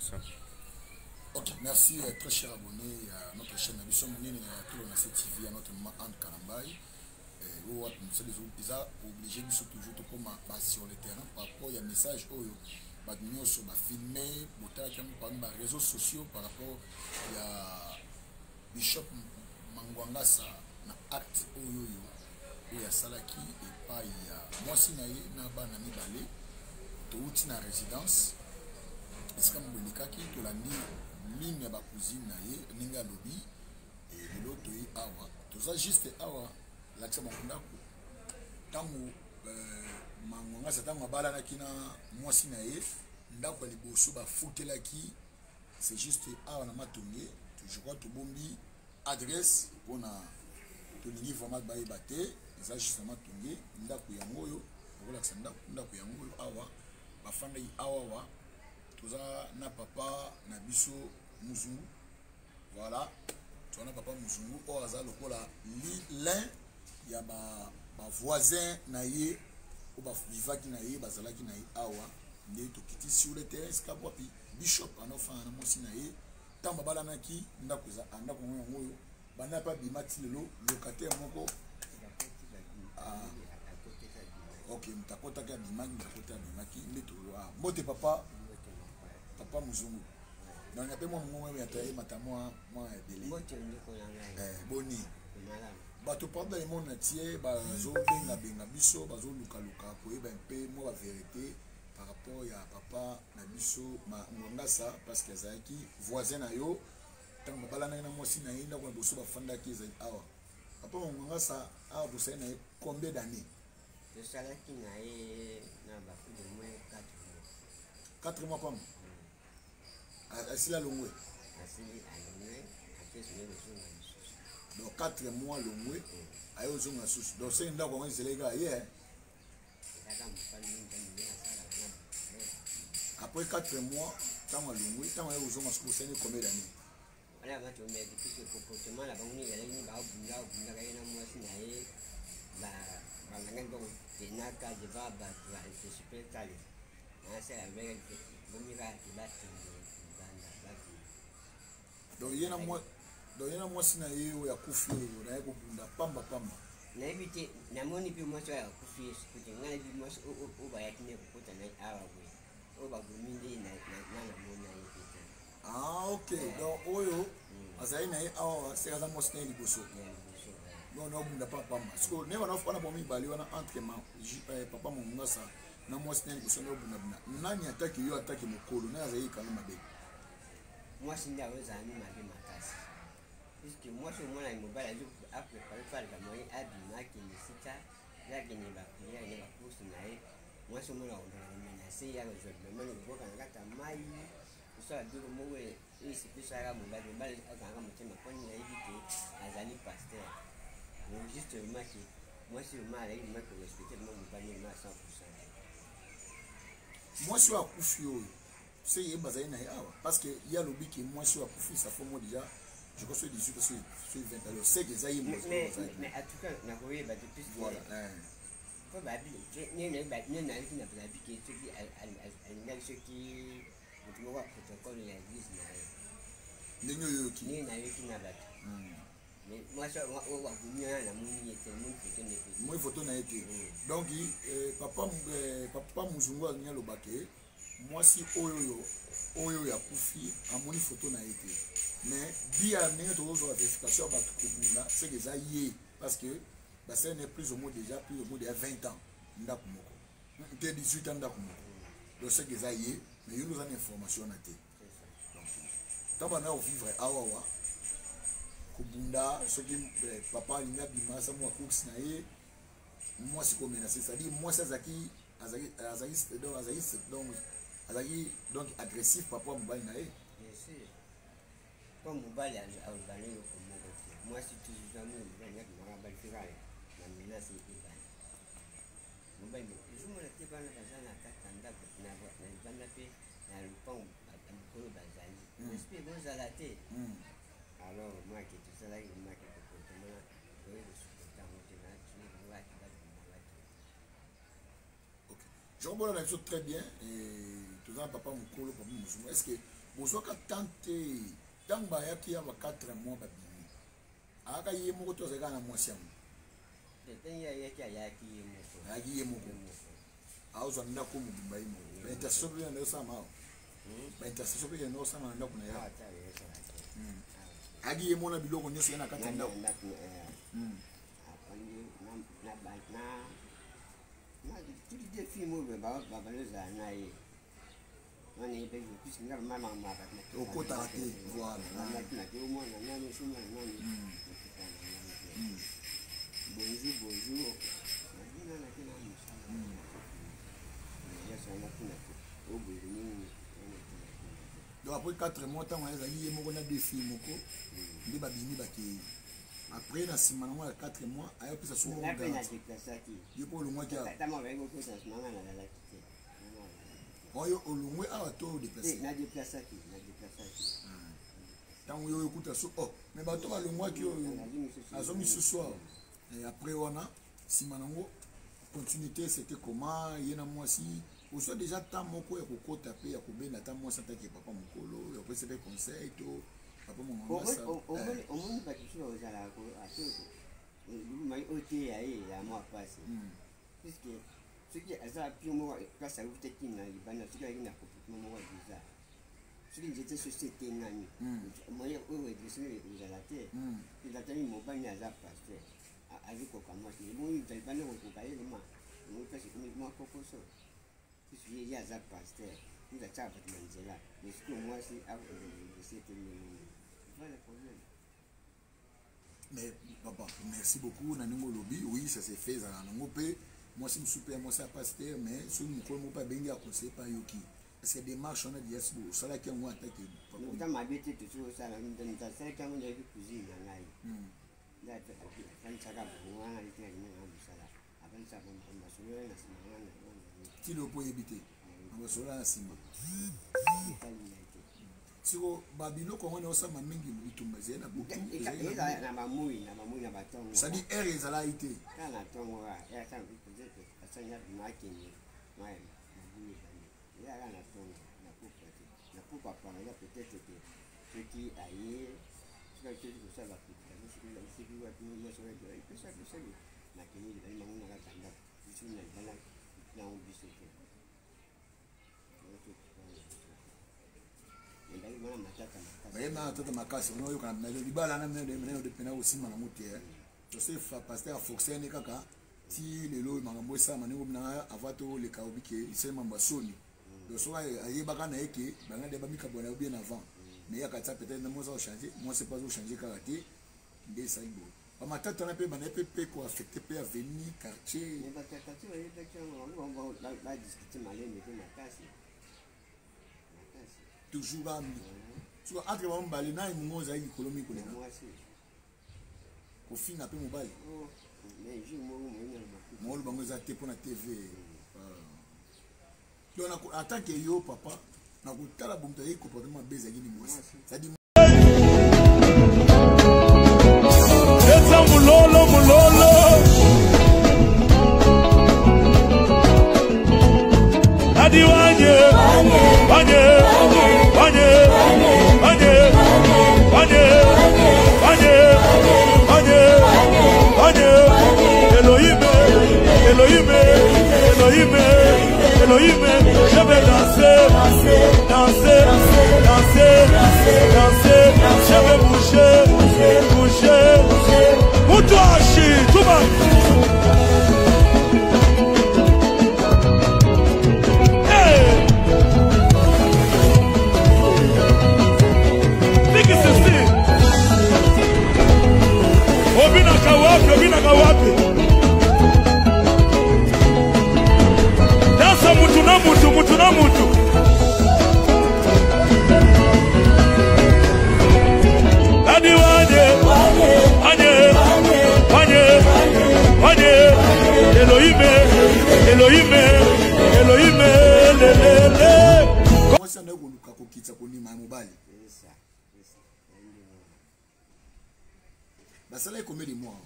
Action. Ok, merci très cher abonné à notre chaîne na biso monene ya Tolo na TV, à notre maman Anne Kalambayi. Oyo wapi mosala eza obligé biso toujours tokóma ba sur le terrain par rapport ya message oyo bato nyonso bafilme, botalaki yango parmi ba réseaux sociaux par rapport ya Bishop Mangwangasa na acte oyo asalaki epai ya mwasi na ye na bana mibale. Touti na résidence esika moko elekaki, tolandi ligne ya bacousine na ye ndenge alobi. Lelo toyi awa, toza juste awa, lakisa bango ndako. Ntango Mangwangasa, ntango abalanaki na mwasi na ye, ndako ya liboso bafutelaki, c'est juste awa na Matonge. Je crois tobombi adresse mpona tolingi vraiment bayeba te. Eza juste na Matonge. Ndako yango oyo okolakisa ndako, ndako yango oyo awa bafandaki awawa. Toza na papa na biso Muzungu. Voilà, toza na papa Muzungu oyo aza lokola l'un ya bavoisin na ye oyo bavivaki na ye, bazalaki na ye awa. Nde tokiti sur le terrain esika wapi bishop anofanda na mwasi na ye ntango babalanaki. Ndako eza ndako yango, yango oyo banda mpe abima ti lelo locataire moko. Ok, moto akotaki abimaki, moto akotaki abimaki. Nde toloa. Mbote papa, papa Muzungu. Donc mpe mwa mongongo ya emata mwa mwa ebele. Boni bato partout dans le monde entier bazobengabenga biso, bazolukaluka koyeba mpe mwa bavérité par rapport ya papa na biso Mangwangasa, parce que azalaki voisin na yo ntango babalanaki na mwasi na ye. Ndako na boso bafandaki ezali awa. Papa Mangwangasa awa bosali na ye combien d'année? Tosalaki na ye na baplus de moins 4 mois. 4 mois pamba, asili alongwe? Asili alongwe, apesi nde kozonga lisusu. Donc 4 mois longwe, aye ozonga susu. Donc seki ndako yango ezelaki kaka ye? Ezaka mosali nzambe nde asalaka na. Après 4 mois, ntango alongwe, ntango aye kozonga, soki osali combien d'année? Wana bato, mais depuis que comportement na bango nini ezalaki nini, baobunda obundaka ye na mwasi na ye, balangaki bakotenaka devant bato, baanticipe tale nasala bomikaka te, bakende libanda, bakende. Donc ye na mwasi na ye oyo akufi oyo naye kobunda pamba pamba? Nayebi te, namoni mpe mwasi oyo akufi kuti. Ngai nayebi mwasi oyo bayaki nde kokota na ye awa boye, oyo babomi nde na namoni ye pe te. Ah ok, donc oyo azali na ye awa seka aza mwasi na ye liboso. Ya liboso. Donc naobunda pamba pamba. Siko nde wana wana bango mibale wana, entre papa Mongasa na mwasi na ye liboso, nde obundabunda nani ataki yo, ataki mokolo nani azali kanga mabe? Mwasi nde akozala ni mabe makasi, puisque mwasi omwana mobali azo aprépare par bamoyen abima, akende sika ye, akende baprière, akende bacourse na ye. Mwasi omona akondana komenacer ye, akozwa bilomani koboka na kati ya mai, kosala biloko moko esepesaka mobali. Mobali akangaka motema mponi nayebi te azali pasteur. Donc juste vraiment ke mwasi vraiment azali vraiment korespecte vraiment mobali vraiment à 100%. Mwasi oyo akufi oyo se ye bazali na ye awa, parce que ye alobi ke mwasi oyo akufi, ça fait moi déjà, je crois, soki 18, soki 20, alors c'est que eza ye. Mais en tout cas nakoyeba te puisque voilà. Po babi nde nayaki na babi ke soki alingaki, soki moto moko ya protocole ya église na ye. Ndenge oyoki? Ndenge nayoki na bato. Mais mwasi oyo babomi wana, namoni ye te, namoni foto nde pe. Moi photo na ye te. Donc papa Muzungu alingi aloba ke mwasi oyo akufi, amoni photo na ye te, mais dia ndenge tokozwa vérification ya bato kobunda, seke eza ye, parce que basali ne plus ou moins déjà, plus ou moins déjà 20 ans ndako moko te, 18 ans ndako moko. Donc seke eza ye, mais yo nde oza na information wana te. Donc ntango banda kovivre awawa, kobunda, soki papa alingi abima, asa mwa course na ye, mwasi komenacer, c'est-à-dire mwasi azalaki donc azalaki donc agressif par rapport mobali na ye? Bien sûr, mpo mobali aloba na eloko moko te. Mwasi toujours amoni mobali ngaki maka bali fika na menace ebana mobali. Ezomona te, bana baza na kati ya ndako, na libanda mpe na lopango, mokolo bazali, esprit ekozala te. Alors mwake tosalaki mwake comportement toyei kosupporta yango te, waki babima baki. Ok, je comprends na biso très bien. Toza na papa mokolo, papa Mozungu. Est ce que Bozwaka temps te. Ntango bayaki ya ba 4 mois babimi, ayaka ye moko to azalaki kaka na mwasi yango? Ndenge ayaki, ayaki ye moko. Ayaki ye moko, aozwa ndako mobimba ye moko. Baintercession mpe yanda osala awa, baintercession mpe yanda osala na ndako na ye. Ayaki ye mona biloko nyonso ye na kati ya ndako. Bazala na ye. Okotaka te, voilà. Omwana nani, so mwana nani. Bonjour, bonjour, nake na mosala yasanga kuna te, oboye nini. Donc après 4 mois, ntango azali ye moko na deux filles moko nde babimi, bakei. Après, na nsima nango ya 4 mois, ayopesa so moko garantie. Ye mpo olongwaki awa? Nazalaki te. Oyo olongwe awa to odéplace? Nadéplaçaki, nadéplaçaki. Ntango yo okuta so, oh, mais bato balongwaki oyo azwa misusu awa. Après wana, nsima nango, continuité c'était comment? Ye na mwasi, ozwa déjà temps moko ya kokota mpe ya kobenda ata mwasi ataki papa mokolo, ya kopesa mpe conseil to papa momamasa? Omoni, bato mosusu ozalaka mai oyo te ya ye ya mwa pasi, puisque soki aza pio moko, place awutaki na libanda, soki ayaki na comportement moko ya bizarre, soki nzete sosi etengami, moyen oyo redresse ezala te. Ezatami mobali aza pasteur, azikoka mwasi ebongi libanda kokoka ye lema omoi place ekomi mwa kokoso, puisque ye aza pasteur, mutu atiaka bato na nzela. Mais soki mwasi aredresse te, ndenge voilà problème. Mais papa, merci beaucoup na ndenge olobi. Oui, ça s'est fait, ezalaka nango mpe mwasi mosusu mpe ya mwasi ya pasteur, mais soki mokolo moko mpe abengi, aconseille mpe ayoki. Parce que démarche wana déjà si osalaki yango atake? Ota mabe te, tosi osala. Asalaki yango, ndayaki cousine na ngai nde afanisaka bango wana, aleki na linga mosala, afanisaka masolo na nsima wana. Tilo mpo oyebi te na masolo na nsima. Etali ngai te. Siko babiloko yango naosama mingi, bitumba ezali na butu? Ezala na bamui, na bamui, na batongo. C'est-à-dire heure ezalaki te? Kaka na ntongo, peut-être asali abima, akende mabulu ebandi, eza kaka na ntongo, na pokwa te. Na pokwa par exemple, peut-être ke soki aye, soki akei kosala baprédication, soki wapi, nyonso epesa pesa, nakende libali mango na kati ya ndako, biso na libala nango biso te. Bayeba matata makasi oyoka na libala na pena kosimba nango te. Tose pasteur aforce ne kaka ti lelo makambo esalama ndenge obinanga. Avant toleka, obike esali mambo ya soni. Donc soki ayebaka na ye ke banga nde bamikabwana yo bien avant, mais yaka tia peut-être na mwasi akochange, mwasi mpe azochange kaka te, nde esali boye. Bamatata wana mpe banda mpe koaffecte mpe avenir quartier. Bato ya quartier bayebaki yango, badiscute malembe mpe makasi makasi. Toujours bambi soki entre bango mibale, na emongo ozali likolo mingi koleka? Mwasi. Kofinga mpe mobali? Mais jour moko moyini alobaki. Molo bango eza te mpona TV. Donc en tant que yo papa, na kotala bomoto ayei comportement mabe ezalaki ni mwasi, c'est-à-dire Eza mulolo mulolo Adi wanye wanye wanye wanye wanye wanye wanye wanye Elohim, Elohim, Elohim, Elohim. Je vais danser, danser, danser, danser. Je vais bouger, bouger. Mutuashi, Tuba. Hey! Niki sisi. Obinaka wapi, obinaka wapi? Dansa mutu na mutu, mutu na mutu. Adi wanye, wanye, wanye, wanye. Elohim, Elohim, Elohim, le le le. Mwasi andaki koluka kokitisa kondima ya mobali. C'est ça, c'est ça. Ndenge wana. Basalaki combien de mois?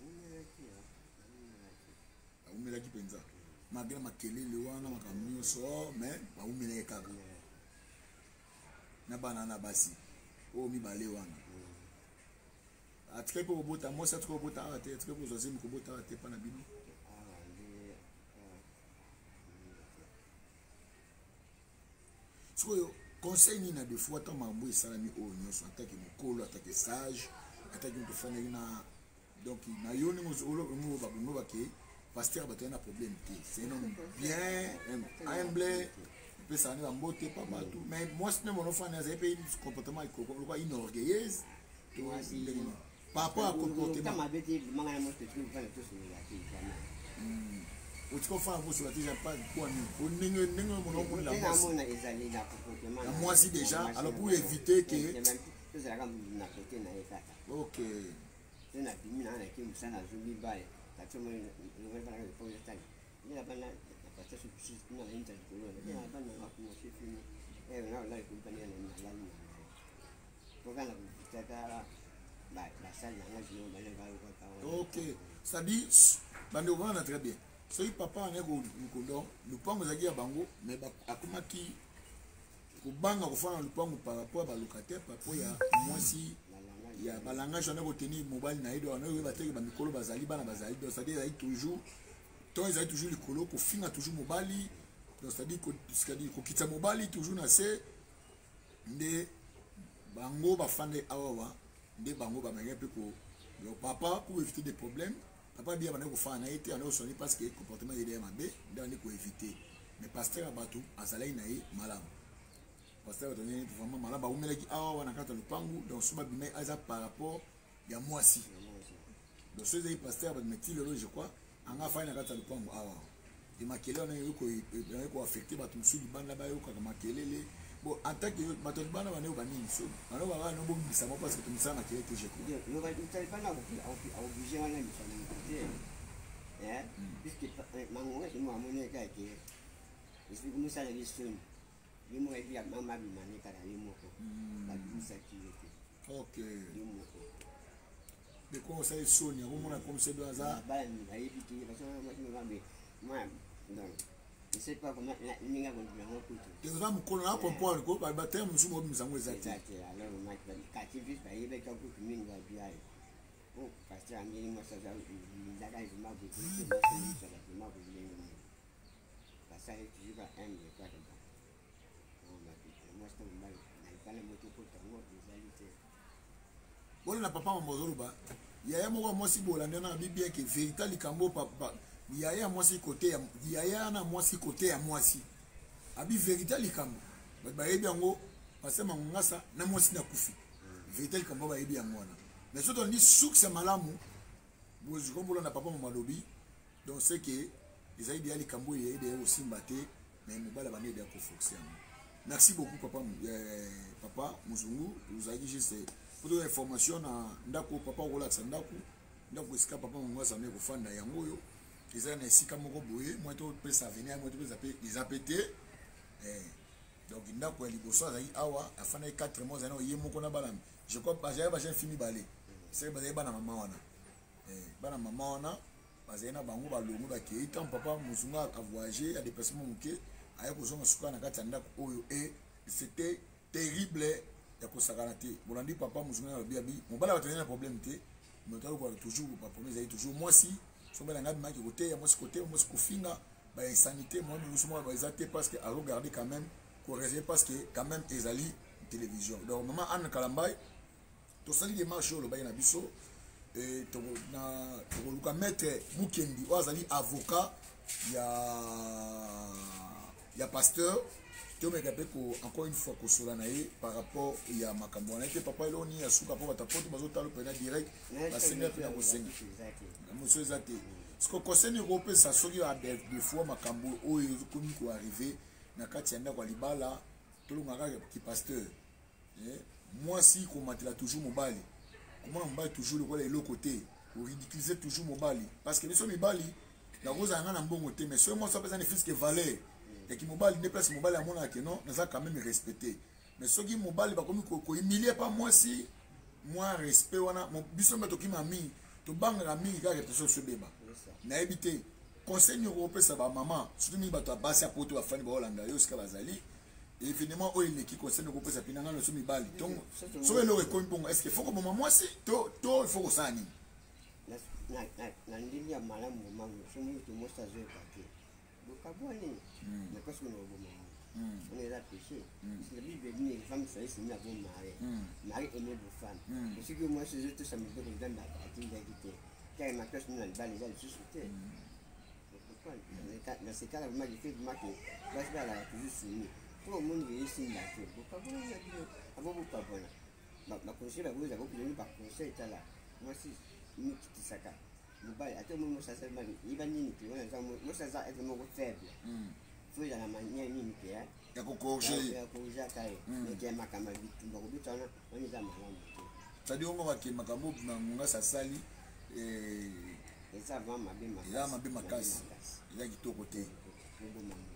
Naumelaki, naumelaki. Aumelaki mpenza malgré makelele wana, makambo nyonso. Nyonso, mais bawumelaki kaka na bana na basi oyo mibale wana. Atikaki mpe kobota mwasi, atikaki kobota awa te, atikaki kozwa zemi kobota awa te mpa na bino. Awa nde awa. Sikoyo conseil nini na des fois ntango makambo esalami oyo nyonso, atake mokolo, atake sage, atake moto ofandaki na, donc na yo ndenge olobaka ke pasteur bato ya na problème te, c'est un homme bien humble, opesaka nde bambote pa bato, mais mwasi nde monofani azali mpe comportement lokola une orgueilleuse to ndenge nini par rapport à comportement? Mabe te, manga na moto toki kofanda, tosolola te jamais. Otika ofanda kosola te pas po nini? Po ndenge ndenge monomonela te mwasi namona ezali na comportement na mwasi déjà, alors pour éviter que tozalaka na kote na ye kaka. Te nabimi na nake mosala, nazongi bale tali nde na bana na pasteur na nayinta likolo nde na bana na fini nalali kumpani na nalali na ngai mpoka na kovitaka basali na ngai bino bale balokaka. Ok, c'est-à-dire bandeko bana, très bien, soki papa ane kondo lupango ezalaki ya bango, mais akomaki kobanga kofanda na lupango par rapport ya balocataire, par rapport ya mwasi, ya balangage wana, kotenir mobali na ye. Donc wana oyeba teke bamikolo bazali, bana bazali, donc c'est-à-dire ezali toujours to ezali toujours likolo, kofinga toujours mobali, donc c'est-à-dire kokitisa mobali toujours na se. Nde bango bafandi awawa, nde bango bameki mpe ko, donc papa, pour éviter des problèmes, papa bia bandaki kofanda na ye te, bandaki kosoni parce que comportement yede ya mabe nde bandaki koéviter. Mais pasteur ya bato azalaki na ye malamu, pasteur bato azalaki vraiment malamu, bawumelaki awa na kati ya lopangu. Donc so babimaki aza par rapport ya mwasi, donc so ezali pasteur ya bato, mais ti lelo je crois anga afandi na kati ya lopangu awa e makelele wana ekoki koaffecter bato mosusu libanda, bayokaka makelele. Bon, en tant que bato ya libanda banayo banini, so banayo baka no bobimisa mo parce que tomisala makelele te, je crois. Bana oblige wana misala te, puisque mangonga simo amoni kaka ke esiki mosala soni, ye moko ayebi mama abimane kaka ye moko, babimisaki ye te. Ye moko. Deko osali soni, akomona comme se do aza bana bayebi te, moi donc je sais pas comment ninga kondima yango kutu. Te, oza mokolo na comprendre ko batere mosusu mobimisa yango eza te. Eza te. Alors quartier plus bayebaki kutu mingi, babiaye o pasteur angeli mwasi aza lindaka vraiment boye, mwasi vraiment boye, ndenge nini pasteur aye toujours ba humble kaka. Mwasi na mobali na libala moto kota yango ezali te. Bona na papa mama ozoloba yaya moko ya mwasi bolanda na bi bien ke vérité likambo yaya ya mwasi kote ya yaya na mwasi kote ya mwasi abi vérité likambo bato bayebi yango, pasteur Mangongasa na mwasi nakufi, vérité likambo bayebi yango wana. Mais soki tolandi succès malamu bozikombolanda papa mama alobi, donc c'est que ezali deya likambo oyo eyei deya kosimba te, mais mobali abandi deya koforce yango. Merci beaucoup papa, papa Mozungu. Ozalaki juste po toza information na ndako papa okolakisa ndako, ndako esika papa Mongwasa ame kofanda yango oyo eza na esika moko boye mwa topesa avenir, mwa topesa mpe eza mpe te. Donc ndako ya liboso azalaki awa, afandaki 4 mois, azali ye moko na bana, je crois bazali bajeune fille mibale, seke bazali bana mama wana, bana mama wana bazali na bango balongo bakei. Ntango papa Mozunga avoyage ya déplacement moke, aye kozonga suka na kati ya ndako oyo e c'était terrible ya kosakana te. Bolandi papa Mozunga alobi, abi mobali bato azali na problème te, mais talokola toujours baproblème ezali toujours mwasi. So mobali anga abimaki koteya mwasi, koteya mwasi, kofinga, bainsanité mwa mosusu moko eza te, parce que azogarde quand même koreserve, parce que quand même ezali télévision. Donc mama Anne Kalambai, tosali démarche oyo olobaki na biso, tokoluka maître Mukendi oyo azali avocat ya pasteur, tomeka mpe encore une fois kosola na ye par rapport ya makambo wana ete papa eloni ya suka mpo bato poto bazotala mpena direct, basenga mpe na kosenga mosusu eza te. Parce conseil nini okopesa soki des fois makambo oyo ekomi koarrive na kati ya ndako ya libala? Tolongaka kaka kipasteur, mwasi komatela toujours mobali, komona mobali toujours lokola eloko te, koridiculiser toujours mobali, parce que biso mibali nakozala nga na mbongo te, mais soki mwasi apesa ne fût-ce que valeur yaki mobali nde place mobali amonaka ke non, naza quand même respecté. Mais soki mobali bakomi kohumilie pa mwasi, mwa respect wana biso mpe tokima mingi, tobangaka mingi kaka réputation so ebeba. Nayebi te. Conseil nini okopesa bamama, surtout mingi bato ya basi ya poto bafandi baolanda yo esika bazali, événement oyo eleki, conseil nini okopesa mpina ngai noso mibali? Soki eloko ekomi bongo, est ce que faut koboma mwasi to faut kosala nini? Na ndenge ya malamu, mango so moto mwasi azoyoka te, bokabwani. Nakosi na koboma moto wana eza péché. La Bible dit: les femmes, soyez soumis à vos maris, mari, aimez vos femmes. Soki mwasi ezotosa mibeko Nzambe atindaki te, kaka makasi na libala eza lisusu te. Dans ce cas-là, vraiment, je fais vraiment que basi bazalaka toujours soumis. Po omoni ke esimba te, bokabwana na bino. Abo bokabwana, baconseil bakoza bokizoni baconseil. Tala, mwasi mikitisaka mobali. Ata omoni mwasi asali, yeba nini ke wana eza mwasi aza être moko faible. Faut ezala manière nini ke ya kocorriger. Ya kocorrigeaka ye, mais ke makambo ya bitumba, kobeta wana, wana eza malamu te. C'est-à-dire ongo bake makambo na Mangwangasa asali eza vraiment mabe makasi. Eza mabe makasi, eza kitoko te. Koboma moto,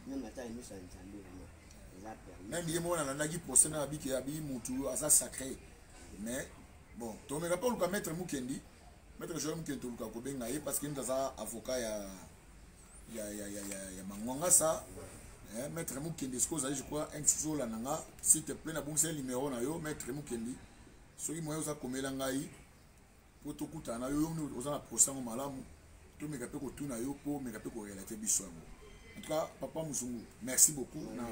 même ata miso ya Nzambe, vraiment eza permis. Même ye moko nalandaki procès na abiki, abi mutu aza sacré. Mais bon, tomeka mpe oluka maître Mukendi, maître Joel Mukendi, toluka kobenga ye parce que mutu aza avocat ya Mangwangasa. Maître Mukendi, soki ozali, je crois un mosusu olanda nga, s'il te plaît, nabongisa numéro na yo. Maître Mukendi, soki moye oza, komela ngai mpo tokutana na yo. Yo oza na procès yango malamu, tomeka mpe kotuna yo mpo omeka mpe korelater biso yango. En tout cas, papa Muzungu, merci beaucoup na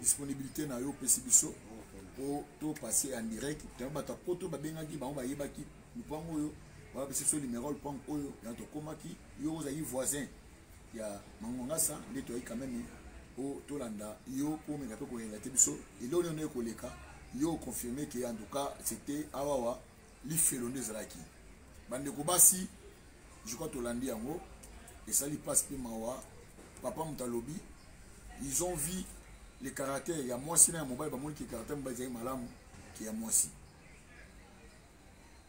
disponibilité na yo opesi biso mpo topasser en direct. Tango bato ya poto babengaki bango, bayebaki lupango oyo, bapesi biso numéro lupango oyo yango tokomaki. Yo ozali voisin ya Mangwangasa nde toyaki quand même po tolanda yo, mpo omeka mpe korelater biso eloko nini ekoleka. Yo oconfirme ke en tout cas c'était awawa lifelo nde ezalaki. Bandeko basi, je crois tolandi yango, esali mpasi mpe mawa. Papa moto alobi, ils ont vu le caractère ya mwasi na ya mobali, bamoni ke caractère mobali ezali malamu ke ya mwasi.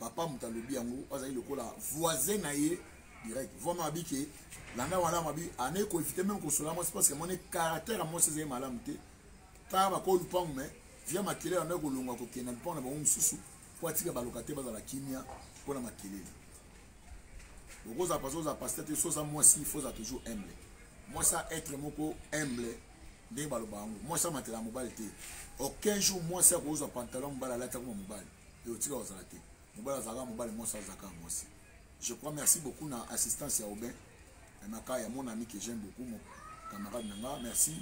Papa moto alobi yango, azali lokola voisin na ye direct. Vraiment abi ke landa wana mabi ane koéviter même kosola mwasi parce que amoni caractère ya mwasi ezali malamu te. Tala, bakoyo lupango, mais via makelele anda kolongwa kokende na lupango na bango mosusu mpo atika baloka te, bazala kimia mpona makelele. Okozala parce ozala pasteur te. So oza mwasi, faut ozala toujours humble. Mwasi a être moko humble ndenge baloba yango. Mwasi amatela mobali te. Aucun jour mwasi akozwa pantalon mobali alati akoma mobali, eotika kozala te. Mobali azalaka mobali, mwasi azalaka mwasi, je crois. Merci beaucoup na assistance ya Aubin Maka ya mon ami que j'aime beaucoup, mon camarade nanga. Merci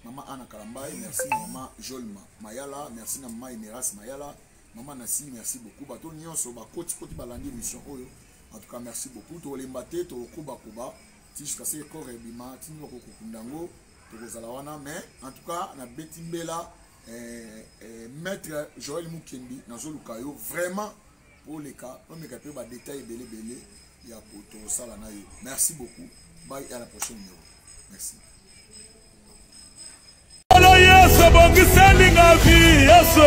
mama Anna Kalambai, merci mama Jolma Mayala, merci na mama Emeras Mayala, mama Nasi, merci beaucoup. Bato nyonso bakoti koti balandi émission oyo, en tout cas merci beaucoup. Tokolemba te, tokokobakoba ti jusqu'à ce corps ebima, ti nini bakokokunda yango, tokozala wana. Mais en tout cas nabeti mbela, maître Joël Mukendi, nazoluka yo vraiment mpo oleka, omeka mpe badétail ebele ebele ya kotosala na yo. Merci beaucoup, bye, à la prochaine numéro, merci. Yesu obongiselinga vie, Yesu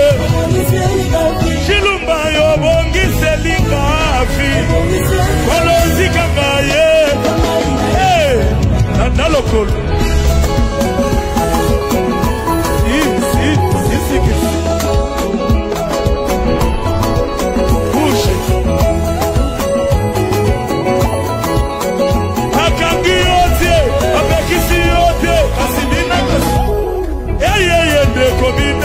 Chilumba, yo obongiselinga vie, kolozikanga ye nanda lokolo. Si, si, si, si, si. Bouge. Akangi yo te, apekisi yo te, kasi bina kasi eyeye ndeko bina.